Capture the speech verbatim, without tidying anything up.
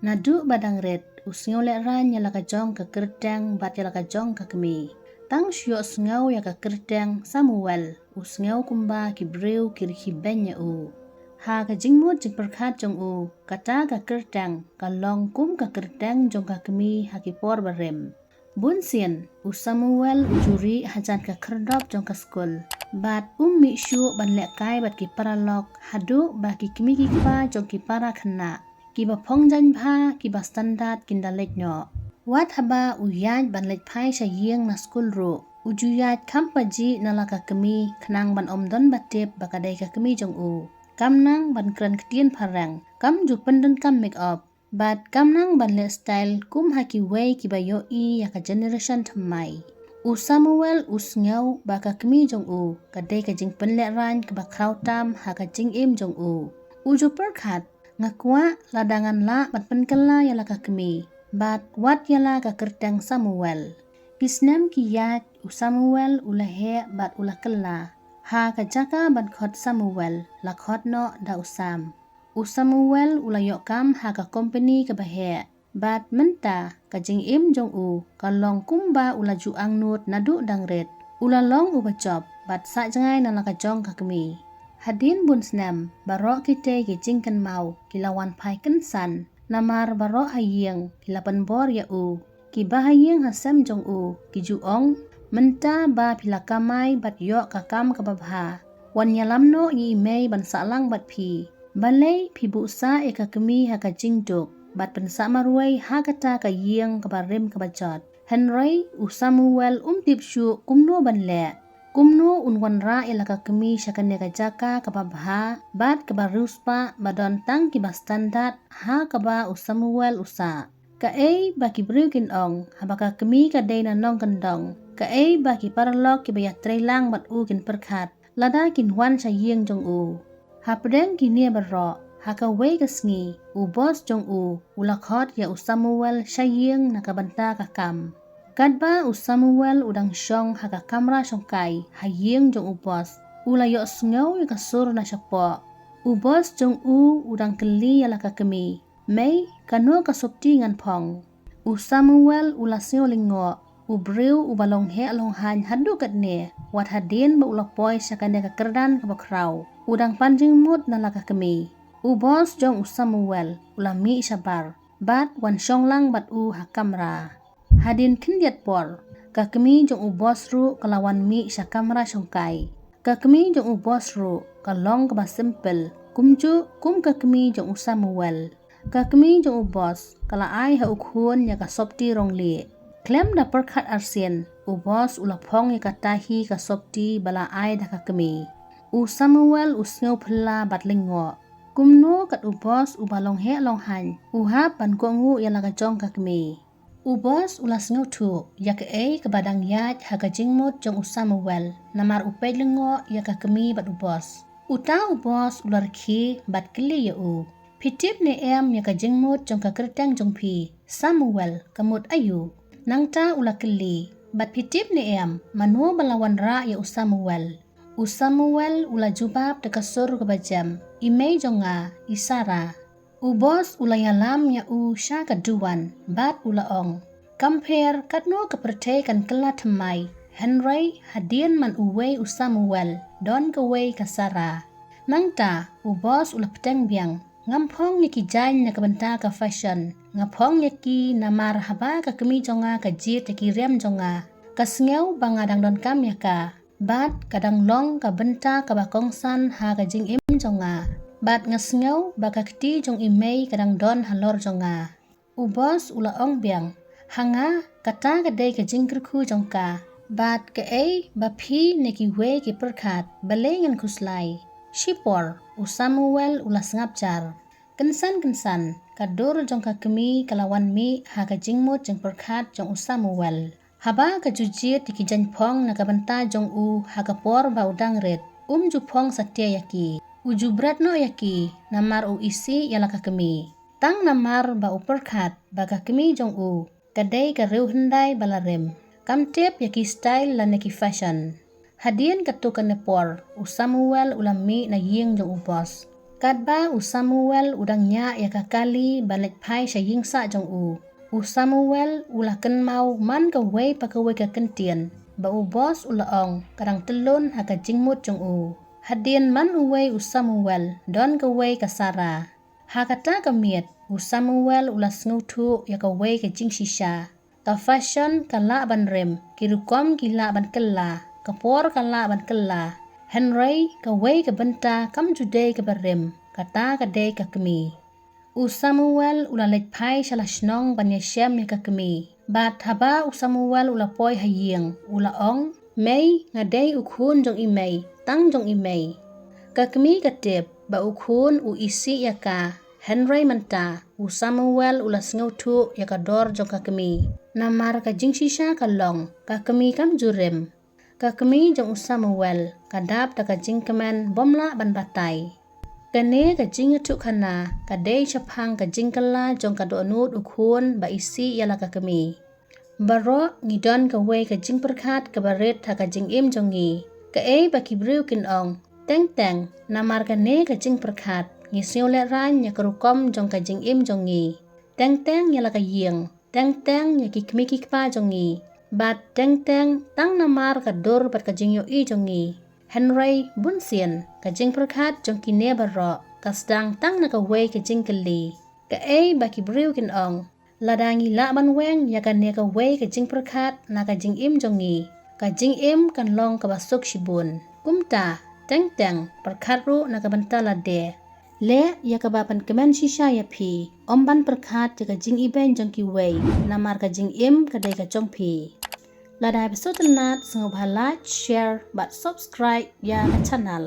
Naduh ba dang rit, u sngew lehraiñ ïa la ka jong ka kyrteng bad ïa la ka jong ka kmie. Tang shu ïohsngew ïa ka kyrteng Samuel, u sngew kumba ki briew ki rkhie beiñ ïa u. Ha ka jingmut jingpyrkhat jong u, kata ka kyrteng ka long kum ka kyrteng jong ka kmie ha ki por barim. Bun sien, u Samuel u ju rieh hajan ka khyrdop jong ka skul. Bad um mih shuh ban lehkai bad ki paralok, haduh ba ki kmie ki kpa jong ki para khynnah, kiba phong jaiñ bha, kiba standard kin da leit noh. Wat haba u ïaid ban leit phai sha ïing na skul ruh, u ju ïaid kham pajih na la ka kmie khnang ban ym don ba tip ba ka dei ka kmie jong u. Kam nang ban kren ktien phareng, kam ju pyndonkam make up. Bad kam nang ban leh style kum ha kiwei kiba ïohi ïa ka generation thymmai. U Samuel u sngew ba ka kmie jong u ka dei ka jingpynlehraiñ kaba khraw tam ha ka jingim jong u. U ju pyrkhat, nga kwah lada ngan lah ban pynkylla ïa la ka kmie bad wat ïa la ka kyrteng Samuel. Ki snem ki ïaid, u Samuel u la heh bad u la kylla. Ha ka jaka ban khot Samuel, la khot noh da u Sam. U Samuel u la ïoh kam ha ka kompeni kaba heh. Bad mynta ka jingim jong u ka long kumba u la ju angnud naduh dang rit. U la long uba jop bad sah jngai na la ka jong ka kmie. Hadien bun snem, baroh kitei ki jingkynmaw ki la wan phai kynsan. Namar baroh ha ïing ki la pynbor ïa u. Kiba ha ïing ha sem jong u ki ju ong, mynta ba phi la kamai bad ïoh ka kam kaba bha, wan ïalam noh ïa i mei ban sah lang bad phi. Balei phi buh sah ïa ka kmie ha ka jingduk bad pynsah marwei ha kata ka ïing kaba rim kaba jot. Hynrei u Samuel um tip shuh kumno ban leh. Kumno un wanrah ïa la ka kmie sha kane ka jaka kaba bha bad kaba riewspah ba don tang kiba standard ha kaba u Samuel u sah. Kaei ba ki briew kin ong haba ka kmie ka dei na nongkyndong? Kaei ba ki paralok kiba ïatrei lang bad u kin pyrkhat lada kin wan sha ïing jong u? Hapdeng kine baroh, ha kawei ka sngi, u boss jong u u la khot ïa u Samuel sha ïing na ka bynta ka kam. Katba u Samuel u dang shong ha ka kamra shongkai ha ïing jong u boss, u la ïohsngew ïa ka sur na shapoh. U boss jong u u dang kylli ïa la ka kmie, "Mei, kano ka sopti ngan phong?" U Samuel u la sngew lyngngoh, u briew uba long heh long haiñ haduh katne, wat hadien ba u la poi sha kane ka kyrdan kaba khraw, u dang pan jingmut na la ka kmie. U boss jong u Samuel u la mih shabar bad wan shong lang bad u ha kamra. Hadien khyndiat por, ka kmie jong u boss ruh ka la wan mih sha kamra shongkai. Ka kmie jong u boss ruh ka long kaba simple, kumjuh kum ka kmie jong u Samuel. Ka kmie jong u boss ka la ai ha u khun ïa ka sopti rong lieh. Khlem da pyrkhat arsien, u boss u la phong ïa kata hi ka sopti ba la ai da ka kmie. U Samuel u sngew phylla bad lyngngoh. Kumno kat u boss uba long heh long haiñ u hap ban kohnguh ïa la ka jong ka kmie? U boss u la sngewthuh ïa kaei kaba dang ïaid ha ka jingmut jong u Samuel, namar u peit lyngngoh ïa ka kmie bad u boss. Uta u boss u la rkhie bad kylli ïa u, "Phi tip ne em ïa ka jingmut jong ka kyrteng jong phi, Samuel, ka mut aïu?" Nangta u la kylli, "Bad phi tip ne em mano ba la wanrah ïa u Samuel?" U Samuel u la jubab da ka sur kaba jem, "I mei jong nga, i Sara." U boss u la ïalam ïa u sha ka duwan bad u la ong, "Kam pher katno ka pyrthei kan kylla thymmai, hynrei hadien man uwei u Samuel don kawei ka Sara." Nangta u boss u la pteng biang, "Ngam phong ïa ki jaiñ na ka bynta ka fashion, nga phong ïa ki namar haba ka kmie jong nga ka jied ïa ki riam jong nga, ka sngew ba nga dang donkam ïa ka. Bad ka dang long ka bynta kaba kongsan ha ka jingim jong nga. Bad nga sngew ba ka kti jong i mei ka dang don halor jong nga." U boss u la ong biang, "Ha nga, kata ka dei ka jingkyrkhu jong ka. Bad kaei ba phi ne kiwei ki pyrkhat, balei ngan khuslai?" Shipor u Samuel u la sngap jar. Kynsan kynsan ka dur jong ka kmie ka la wan mih ha ka jingmut jingpyrkhat jong u Samuel. Haba ka ju jied ïa ki jaiñ phong na ka bynta jong u ha ka por ba u dang rit, um ju phong satia ïa ki. U ju bret noh ïa ki namar u isih ïa la ka kmie. Tang namar ba u pyrkhat ba ka kmie jong u ka dei ka riewhyndai ba la rim, kam tip ïa ki style lane ki fashion. Hadien katto katne por u Samuel u la mih na ïing jong u boss. Katba u Samuel u dang ñiah ïa ka kali ban leit phai sha ïing sah jong u, u Samuel u la kynmaw man kawei pa kawei ka kyntien ba u Boas u la ong ka dang tyllun ha ka jingmut jong u. Hadien man uwei u Samuel don kawei ka Sara. Ha kata ka miet u Samuel u la sngewthuh ïa kawei ka jingshisha. Ka fashion ka lah ban rim, ki rukom ki lah ban kylla, ka por ka lah ban kylla. Hynrei kawei ka bynta kam ju dei kaba rim, kata ka dei ka kmie. U Samuel u la leit phai sha la shnong ban ïashem ïa ka kmie. Bad haba u Samuel u la poi ha ïing, u la ong, "Mei, nga dei u khun jong i mei, tang jong i mei." Ka kmie ka tip ba u khun u isih ïa ka. Hynrei mynta u Samuel u la sngewthuh ïa ka dor jong ka kmie. Namar ka jingshisha ka long, ka kmie kam ju rim. Ka kmie jong u Samuel ka dap da ka jingkmen bym lah ban batai. Kane ka jingïathuhkhana ka dei shaphang ka jingkylla jong ka dohnud u khun ba isih ïa la ka kmie. Baroh ngi don kawei ka jingpyrkhat kaba rit ha ka jingim jong ngi. Kaei ba ki briew kin ong, teng teng namar kane ka jingpyrkhat ngi sngew lehraiñ ïa ka rukom jong ka jingim jong ngi. Teng teng ïa la ka ïing, teng teng ïa ki kmie ki kpa jong ngi. Bad teng teng tang namar ka dur bad ka jingïohi jong ngi. Hynrei bunsien ka jingpyrkhat jong kine baroh ka sdang tang na kawei ka jingkylli. Kaei ba ki briew kin ong, lada ngi lah ban weng ïa kane kawei ka jingpyrkhat na ka jingim jong ngi, ka jingim kan long kaba suk shibun. Kumta, teng teng pyrkhat ruh na ka bynta lade. Leh ïa kaba pynkmen shisha ïa phi, ym ban pyrkhat ïa ka jingibeiñ jong kiwei, namar ka jingim ka dei ka jong phi. Lada phi sngewtynnat, sngewbha like, share bad subscribe ïa ka channel.